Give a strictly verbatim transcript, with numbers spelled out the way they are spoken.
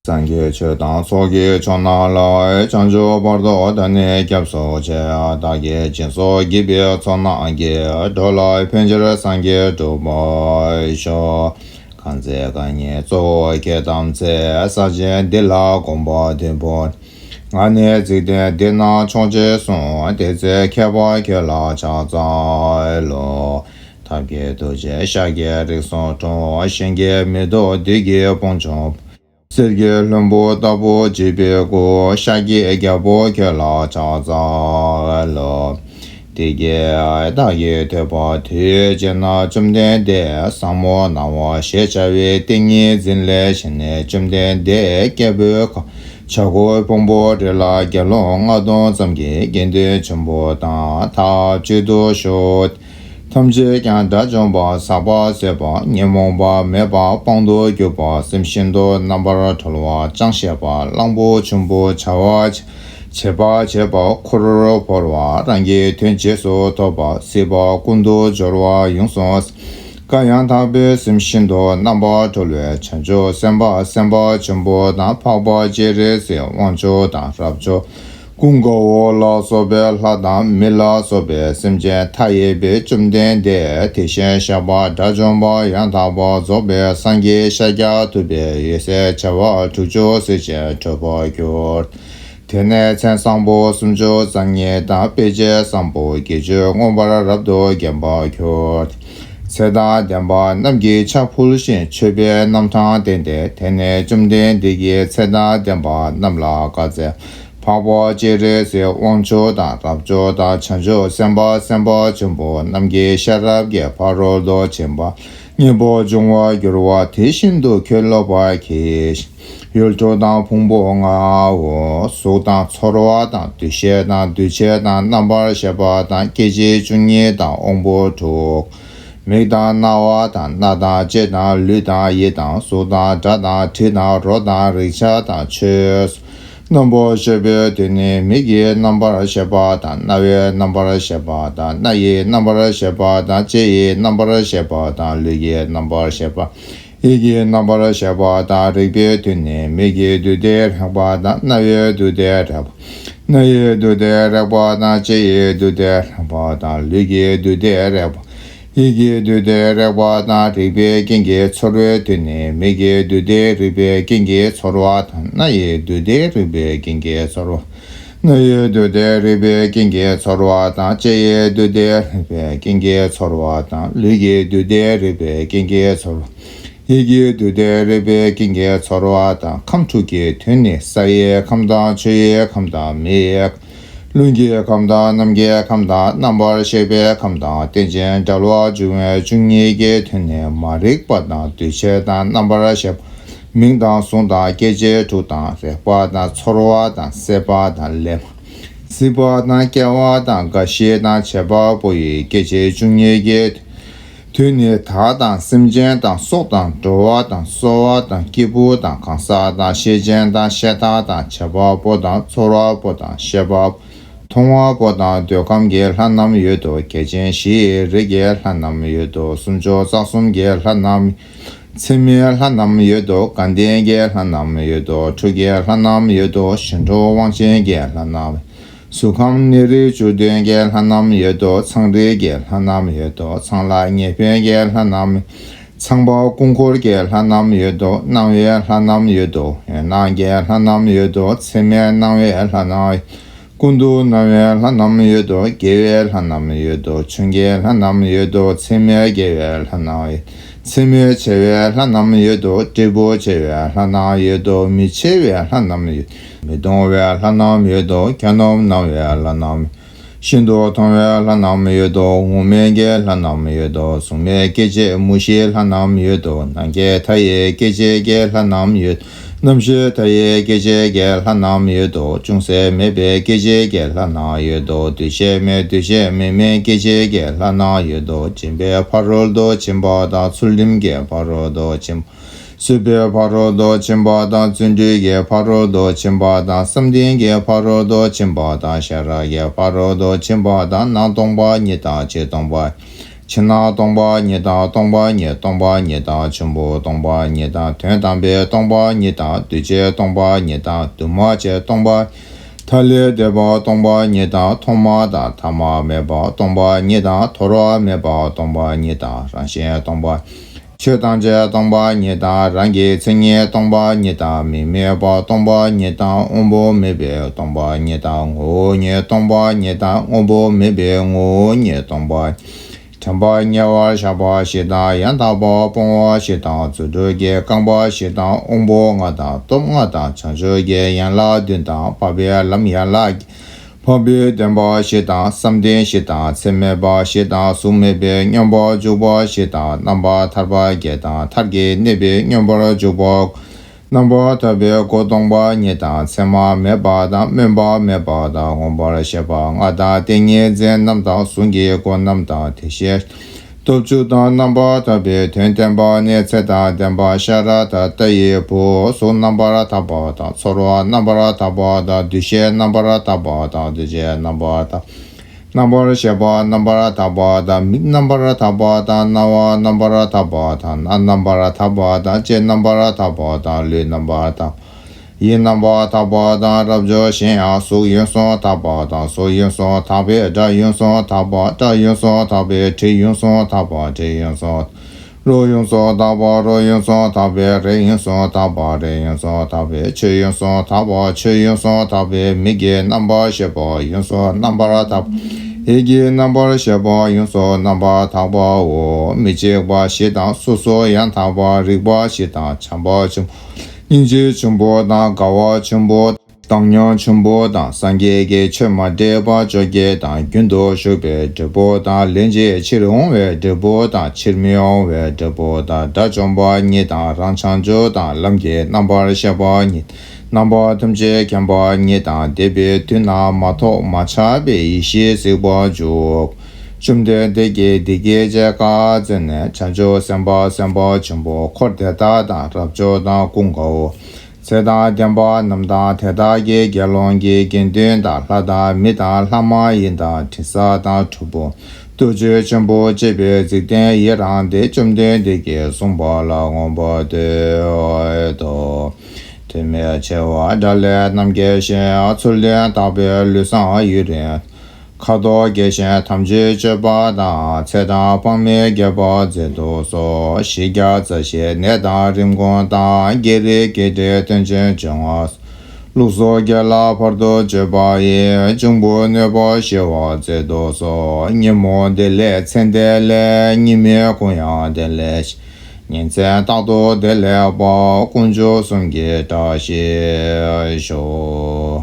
སངས་རྒྱས་ཆོས་དང་ཚོགས་ཀྱི་མཆོག་རྣམས་ལ། བྱང་ཆུབ་བར་དུ་བདག་ནི་སྐྱབས་སུ་མཆི། བདག་གིས་སྦྱིན་སོགས་བགྱིས་པའི་ཚོགས་རྣམས་ཀྱིས། འགྲོ་ལ་ཕན་ཕྱིར་སངས་རྒྱས་འགྲུབ་པར་ཤོག། གང་ཚེ་རྐང་གཉིས་གཙོ་བོ་ཁྱེད་བལྟམས་ཚེ། ས་ཆེན་འདི་ལ་གོམ་པ་བདུན་བོར། ང་ནི་འཇིག་རྟེན་འདི་ན་མཆོག་ཅེས་གསུངས། དེ་ཚེ་མཁས་པ་ཁྱོད་ལ་ཕྱག་འཚལ་ལོ། ཐབས་མཁས་ཐུགས་རྗེས་ཤཱཀྱའི་རིགས་སུ་འཁྲུངས། གཞན་གྱིས་མི་ཐུབ་བདུད་ཀྱི་དཔུང་འཇོམས། གསེར་གྱི་ལྷུན་པོ་ལྟ་བུ་བརྗིད་པའི་སྐུ། ཤཱཀྱའི་རྒྱལ་པོ་ཁྱོད་ལ་ཕྱག་འཚལ་ལོ། དེ་སྐད་བདག་གིས་ཐོས་པ་དུས་གཅིག་ན། བཅོམ་ལྡན་འདས་ཟབ་མོ་སྣང་བ་ཞེས་བྱ་བའི་ཏིང་ངེ་འཛིན་ལས་བཞེངས་ནས། བཅོམ་ལྡན་འདས་སྐྱེས་བུ་གང་། བྱ་རྒོད་ཕུང་པོའི་རི་ལ། དགེ་སློང་ལྔ་སྟོང་ཙམ་གྱིས། དགེ་འདུན་ཆེན་པོ་དང་ཐབས་གཅིག་ཏུ་བཞུགས། ཐམས་ཅད་ཀྱང་དགྲ་བཅོམ་པ། ཟག་པ་ཟད་པ། ཉོན་མོངས་པ་མེད་པ། དཔང་དུ་གྱུར་པ། སེམས་ཤིན་ཏུ་རྣམ་པར་གྲོལ་བ། ཅང་ཤེས་པ། གླང་པོ་ཆེན་པོ་བྱ་བ་བྱེད་པ་བྱེད་པ། འཁོར་བོར་བོར་བ། རང་གི་དོན་རྗེས་སུ་ཐོབ་པ། སྲིད་པ་ཀུན་ཏུ་སྦྱོར་བ་ཡོངས་སུ། བཀའ་ཡང་དག་པའི་སེམས་ཤིན་ཏུ་རྣམ་པར་གྲོལ་བའི་བྱང་ཆུབ་སེམས་དཔའ་སེམས་དཔའ་ཆེན་པོ་དང་། འཕགས་པ་སྤྱན་རས་གཟིགས་དབང་ཕྱུག་དང་། རབ་འབྱོར་ཀུན་དགའ་བོ་ལ་སོགས་པའི་ལྷ་དང་། མི་ལ་སོགས་པའི་སེམས་ཅན་མཐའ་ཡས་པའི་བཅོམ་ལྡན་འདས། དེ་བཞིན་གཤེགས་པ་དགྲ་བཅོམ་པ་ཡང་དག་པར་རྫོགས་པའི་སངས་རྒྱས་ཤཱཀྱ་ཐུབ་པའི་འོད་ཟེར་བྱེ་བ་དྲུག་ཅུ་གསལ་ཞིང་གྲོལ་བར་གྱུར། དེ་ནས་མཚན་བཟང་པོ་སུམ་ཅུ་རྩ་གཉིས་དང་། དཔེ་བྱད་བཟང་པོ་བརྒྱད་ཅུས་མངོན་པར་རབ་ཏུ་བརྒྱན་པར་གྱུར། ཚེ་དང་ལྡན་པ་རྣམས་ཀྱིས་ཕྱག་ཕུལ་ཞིང་། མཆོད་པའི་རྣམ་གྲངས་བསྟན་ཏེ། དེ་ནས་བཅོམ་ལྡན་འདས་ཀྱིས་ཚེ་དང་ལྡན་པ་རྣམས་ལ་བཀའ་སྩལ། འཕགས་པ་སྤྱན་རས་གཟིགས་དབང་ཕྱུག་དང་། རབ་འབྱོར་དང་། བྱང་ཆུབ་སེམས་དཔའ་སེམས་དཔའ་ཆེན་པོ་རྣམས་ཀྱི་ཤེས་རབ་ཀྱི་ཕ་རོལ་ཏུ་ཕྱིན་པ་གཉེན་པོ་འབྱུང་བར་འགྱུར་བ་དེ་བཞིན་དུ་ཁྱོད་སློབ་པར་གྱིས་ཤིག། ཡུལ་དྲུག་དང་ཕུང་པོ་ལྔའོ། གཟུགས་དང་ཚོར་བ་དང་། འདུ་ཤེས་དང་། འདུས་བྱས་དང་། རྣམ་པར་ཤེས་པ་དང་། སྐྱེ་མཆེད་བཅུ་གཉིས་དང་། དབང་པོ་དྲུག། མིག་དང་རྣ་བ་དང་། སྣ་དང་ལྕེ་དང་། ལུས་དང་ཡིད་དང་། གཟུགས་དང་སྒྲ་དང་དྲི་དང་། རོ་དང་རེག་བྱ་དང་། ཆོས་རྣམ་པར་ཤེས་པའི་དོན་ནི། མིག་གི་རྣམ་པར་ཤེས་པ་དང་། རྣ་བའི་རྣམ་པར་ཤེས་པ་དང་། སྣ་ཡི་རྣམ་པར་ཤེས་པ་དང་། ལྕེ་ཡི་རྣམ་པར་ཤེས་པ་དང་། ལུས་ཀྱི་རྣམ་པར་ཤེས་པ། ཡིད་ཀྱི་རྣམ་པར་ཤེས་པ་དང་། རེག་པའི་དོན་ནི། མིག་གི་འདུས་ཏེ་རེག་པ་དང་། རྣ་བའི་འདུས་ཏེ་རེག་པ། སྣ་ཡི་འདུས་ཏེ་རེག་པ་དང་། ལྕེ་ཡི་འདུས་ཏེ་རེག་པ་དང་། ལུས་ཀྱི་འདུས་ཏེ་རེག་པ། ཡིད་ཀྱི་འདུས་ཏེ་རེག་པ་དང་། རེག་པའི་རྐྱེན་གྱིས་ཚོར་བའི་དོན་ནི། མིག་གི་འདུས་ཏེ་རེག་པའི་རྐྱེན་གྱིས་ཚོར་བ་དང་། སྣ་ཡི་འདུས་ཏེ་རེག་པའི་རྐྱེན་གྱིས་ཚོར་བ། སྣ་ཡི་འདུས་ཏེ་རེག་པའི་རྐྱེན་གྱིས་ཚོར་བ་དང་། ལྕེ་ཡི་འདུས་ཏེ་རེག་པའི་རྐྱེན་གྱིས་ཚོར་བ་དང་། ལུས་ཀྱི་འདུས་ཏེ་རེག་པའི་རྐྱེན་གྱིས་ཚོར་བ། ཡིད་ཀྱི་འདུས་ཏེ་རེག་པའི་རྐྱེན་གྱིས་ཚོར་བ་དང་། ཁམས་དྲུག་གི་དོན་ནི། ས་ཡི་ཁམས་དང་། ཆུ་ཡི་ཁམས་དང་། མེའི། རླུང་གི་ཁམས་དང་། ནམ་མཁའི་ཁམས་དང་། རྣམ་པར་ཤེས་པའི་ཁམས་དང་། རྟེན་ཅིང་འབྲེལ་བར་འབྱུང་བའི་བཅུ་གཉིས་ཀྱི་དོན་ནི། མ་རིག་པ་དང་། འདུས་བྱས་དང་། རྣམ་པར་ཤེས་པ། མིང་དང་གཟུགས་དང་། སྐྱེ་མཆེད་དྲུག་དང་། རེག་པ་དང་། ཚོར་བ་དང་། སྲེད་པ་དང་། ལེན་པ། གཟིགས་པ་དང་། སྐྱེ་བ་དང་། རྒ་ཤི་དང་། འཆད་པ་པོ་ཡི་སྐྱེ་མཆེད་བཅུ་གཉིས་ཀྱི་དོན་ནི། བདག་དང་སེམས་ཅན་དང་། སྲོག་དང་། འགྲོ་བ་དང་། གསོ་བ་དང་། སྐྱེས་བུ་དང་། གང་ཟག་དང་། ཤེས་ཅན་དང་། ཤེས་བདག་དང་། འཆད་པ་པོ་དང་། ཚོར་བ་པོ་དང་། ཤེས་པ་པོ། མཐོང་བ་པོ་དང་། འདོད་ཁམས་ཀྱི་ལྷ་རྣམས་ཡོད་དོ། བརྒྱ་བྱིན་བཞི་ཡི་རིགས་ཀྱི་ལྷ་རྣམས་ཡོད་དོ། སུམ་ཅུ་རྩ་གསུམ་གྱི་ལྷ་རྣམས། ཚད་མེད་ལྷ་རྣམས་ཡོད་དོ། དགའ་ལྡན་གྱི་ལྷ་རྣམས་ཡོད་དོ། ཁྲོ་གི་ལྷ་རྣམས་ཡོད་དོ། ཞི་ཁྲོ་དབང་ཆེན་གྱི་ལྷ་རྣམས། གཟུགས་ཁམས་གནས་རིས་བཅུ་བདུན་གྱི་ལྷ་རྣམས་ཡོད་དོ། ཚངས་རིས་ཀྱི་ལྷ་རྣམས་ཡོད་དོ། ཚངས་ལ་ཉེ་ཕན་གྱི་ལྷ་རྣམས། ཚངས་པ་སྐུ་འཁོར་གྱི་ལྷ་རྣམས་ཡོད་དོ། སྣང་བའི་ལྷ་རྣམས་ཡོད་དོ། ཡན་ལག་གི་ལྷ་རྣམས་ཡོད་དོ། ཚད་མེད་སྣང་བའི་ལྷ་རྣམས། ཀུན་ཏུ་སྣང་བའི་ལྷ་རྣམས་ཡོད་དོ། དགེ་བའི་ལྷ་རྣམས་ཡོད་དོ། ཆོས་ཀྱི་ལྷ་རྣམས་ཡོད་དོ། ཚད་མེད་དགེ་བའི་ལྷ་རྣམས་ཡོད། ཚད་མེད་ཆེ་བའི་ལྷ་རྣམས་ཡོད་དོ། འབྲས་བུ་ཆེ་བའི་ལྷ་རྣམས་ཡོད་དོ། མི་ཆེ་བའི་ལྷ་རྣམས་ཡོད། མི་གཏོང་བའི་ལྷ་རྣམས་ཡོད་དོ། ཁྱད་གནོམ་སྣང་བའི་ལྷ་རྣམས། ཤིན་ཏུ་མཐོང་བའི་ལྷ་རྣམས་ཡོད་དོ། འོག་མིན་གྱི་ལྷ་རྣམས་ཡོད་དོ། གཟུགས་མེད་སྐྱེ་མཆེད་མུ་བཞིའི་ལྷ་རྣམས་ཡོད་དོ། ནམ་མཁའི་མཐའ་ཡས་སྐྱེ་མཆེད་ཀྱི་ལྷ་རྣམས་ཡོད། རྣམ་ཤེས་མཐའ་ཡས་སྐྱེ་མཆེད་ཀྱི་ལྷ་རྣམས་ཡོད་དོ། ཅུང་ཟད་མེད་པའི་སྐྱེ་མཆེད་ཀྱི་ལྷ་རྣམས་ཡོད་དོ། འདུས་བྱས་མེད། འདུས་བྱས་མེད་མིན་སྐྱེ་མཆེད་ཀྱི་ལྷ་རྣམས་ཡོད་དོ། སྦྱིན་པའི་ཕ་རོལ་ཏུ་ཕྱིན་པ་དང་། ཚུལ་ཁྲིམས་ཀྱི་ཕ་རོལ་ཏུ་ཕྱིན་པ། བཟོད་པའི་ཕ་རོལ་ཏུ་ཕྱིན་པ་དང་། བརྩོན་འགྲུས་ཀྱི་ཕ་རོལ་ཏུ་ཕྱིན་པ་དང་། བསམ་གཏན་གྱི་ཕ་རོལ་ཏུ་ཕྱིན་པ་དང་། ཤེས་རབ་ཀྱི་ཕ་རོལ་ཏུ་ཕྱིན་པ་དང་། ནང་སྟོང་པ་ཉིད་དང་ཕྱི་སྟོང་པ། ཕྱི་ནང་སྟོང་པ་ཉིད་དང་སྟོང་པ་ཉིད་སྟོང་པ་ཉིད་དང་ཆེན་པོ་སྟོང་པ་ཉིད་དང་དོན་དམ་པའི་སྟོང་པ་ཉིད་དང་འདུས་བྱས་སྟོང་པ་ཉིད་དང་འདུས་མ་བྱས་སྟོང་པ། མཐའ་ལས་འདས་པ་སྟོང་པ་ཉིད་དང་ཐོག་མ་དང་ཐ་མ་མེད་པ་སྟོང་པ་ཉིད་དང་དོར་བ་མེད་པ་སྟོང་པ་ཉིད་དང་རང་བཞིན་སྟོང་པ། ཆོས་ཐམས་ཅད་སྟོང་པ་ཉིད་དང་རང་གི་མཚན་ཉིད་སྟོང་པ་ཉིད་དང་མི་དམིགས་པ་སྟོང་པ་ཉིད་དང་དབང་པོ་མེད་པའི་སྟོང་པ་ཉིད་དང་ངོ་བོ་ཉིད་སྟོང་པ་ཉིད་དང་དབང་པོ་མེད་པའི་ངོ་བོ་ཉིད་སྟོང་པ། དྲན་པ་ཉེ་བར་བཞག་པ་བཞི་དང་ཡང་དག་པར་སྤོང་བ་བཞི་དང་རྫུ་འཕྲུལ་གྱི་རྐང་པ་བཞི་དང་དབང་པོ་ལྔ་དང་སྟོབས་ལྔ་དང་བྱང་ཆུབ་ཀྱི་ཡན་ལག་བདུན་དང་འཕགས་པའི་ལམ་ཡན་ལག་གི་འཕགས་པའི་བདེན་པ་བཞི་དང་བསམ་གཏན་བཞི་དང་ཚད་མེད་པ་བཞི་དང་གཟུགས་མེད་པའི་མངོན་པར་འཇུག་པ་བཞི་དང་རྣམ་པར་ཐར་པ་བརྒྱད་དང་མཐར་གྱིས་གནས་པའི་མངོན་པར་འཇུག་པ། རྣམ་པར་ཐར་པའི་སྒོ་སྟོང་པ་ཉིད་དང་མཚན་མ་མེད་པ་དང་སྨོན་པ་མེད་པ་དང་མངོན་པར་ཤེས་པ་ལྔ་དང་ཏིང་ངེ་འཛིན་རྣམས་དང་གཟུངས་ཀྱི་སྒོ་རྣམས་དང་དེ་བཞིན་སྟོབས་བཅུ་དང་རྣམ་པར་ཐར་པའི་དོན་བསྟན་པ་ནི་ཚེ་དང་ལྡན་པ་ཤ་ར་དྭ་ཏ་ཡི་བུ། གཟུགས་རྣམ་པར་ཐར་པ་དང་ཚོར་བ་རྣམ་པར་ཐར་པ་དང་འདུ་ཤེས་རྣམ་པར་ཐར་པ་དང་འདུ་བྱེད་རྣམ་པར་ཐར་པ། རྣམ་པར་ཤེས་པ་རྣམ་པར་ཐར་པ་དང་མིག་རྣམ་པར་ཐར་པ་དང་རྣ་བ་རྣམ་པར་ཐར་པ་དང་སྣ་རྣམ་པར་ཐར་པ་དང་ལྕེ་རྣམ་པར་ཐར་པ་དང་ལུས་རྣམ་པར་ཐར་པ། ཡིད་རྣམ་པར་ཐར་པ་དང་རབ་འབྱོར་གཞན་ཡང་གཟུགས་ཡུན་སོང་ཐར་པ་དང་གཟུགས་ཡུན་སོང་ཐར་པའི་སྒྲ་ཡུན་སོང་ཐར་པ། སྒྲ་ཡུན་སོང་ཐར་པའི་དྲི་ཡུན་སོང་ཐར་པ། དྲི་ཡུན་སོང་རོ་ཡུན་སོང་ཐར་པ། རོ་ཡུན་སོང་ཐར་པའི་རེག་ཡུན་སོང་ཐར་པ། རེག་ཡུན་སོང་ཐར་པའི་ཆོས་ཡུན་སོང་ཐར་པ། ཆོས་ཡུན་སོང་ཐར་པའི་མིག་གི་རྣམ་པར་ཤེས་པ་ཡུན་སོང་རྣམ་པར་ཐར་པ། ཡིད་ཀྱི་རྣམ་པར་ཤེས་པ་ཡུན་སོང་རྣམ་པར་ཐར་པའོ། མི་འཇིགས་པ་བཞི་དང་སོ་སོ་ཡང་དག་པར་རིག་པ་བཞི་དང་བྱམས་པ་ཆེན་པོ་སྙིང་རྗེ་ཆེན་པོ་དང་དགའ་བ་ཆེན་པོ་བཏང་སྙོམས་ཆེན་པོ་དང་སངས་རྒྱས་ཀྱི་ཆོས་མ་འདྲེས་པ་བཅོ་བརྒྱད་དང་རྒྱུན་དུ་ཞུགས་པའི་འབྲས་བུ་དང་ལན་ཅིག་ཕྱིར་འོང་བའི་འབྲས་བུ་དང་ཕྱིར་མི་འོང་བའི་འབྲས་བུ་དང་དགྲ་བཅོམ་པ་ཉིད་དང་རང་བྱང་ཆུབ་དང་ལམ་གྱི་རྣམ་པར་ཤེས་པ་ཉིད་རྣམ་པ་ཐམས་ཅད་མཁྱེན་པ་ཉིད་དང་འདས་པའི་དུས་ན་མ་ཐོགས་མ་ཆགས་པའི་ཡེ་ཤེས་གཟིགས་པར་འཇུག་བཅོམ་ལྡན་འདས་ཀྱིས་འདི་སྐད་ཅེས་བཀའ་སྩལ་ནས། བྱང་ཆུབ་སེམས་དཔའ་སེམས་དཔའ་ཆེན་པོ་འཁོར་དེ་དག་དང་རབ་འབྱོར་དང་ཀུན་དགའ་བོ། ཚེ་དང་ལྡན་པ་རྣམས་དང་དེ་དག་གི་དགེ་སློང་གི་དགེ་འདུན་དང་ལྷ་དང་མི་དང་ལྷ་མ་ཡིན་དང་དྲི་ཟ་དང་ཕྲུ་གུ། ཏུ་ཆོས་ཆེན་པོ་སྤྱད་པའི་འཇིག་རྟེན་ཡི་རངས་ཏེ། བཅོམ་ལྡན་འདས་ཀྱིས་གསུངས་པ་ལ་མངོན་པར་བསྟོད་དོ། དོན་མེད་ཆེ་བ་དགྲ་ལས་རྣམ་རྒྱལ་ཞིང་། ཚུལ་ལྡན་དག་པས་ལུས་བཟང་ཡུན་རིང་། ཁ་དོག་རྒྱས་ཤིང་ཐམས་ཅད་སྤྱོད་པ་དང་། ཚེ་དང་དཔག་མེད་རྒྱས་པར་མཛད་དུ་གསོལ། བཞི་བརྒྱ་རྩ་བཞིའི་ནད་དང་རིམས་ཀུན་དང་། བགེགས་རིགས་བགེགས་འདྲེ་གདོན་ཆེན་བཅོ་ལྔ། ལུགས་སྲོག་བརྒྱད་ལ་བར་དུ་གཅོད་པ་ཡི། འབྱུང་པོའི་གནོད་པ་ཞི་བར་མཛད་དུ་གསོལ། ཉོན་མོངས་བདེ་ལེགས་ཚེ་འདི་ལས། ཉེས་དམིགས་ཀུན་ཡང་བདེ་ལེགས་ཤིག་ཉིན་མཚན་རྟག་ཏུ་བདེ་ལེགས་པ། དཀོན་མཆོག་གསུམ་གྱི་བཀྲ་ཤིས་ཤོག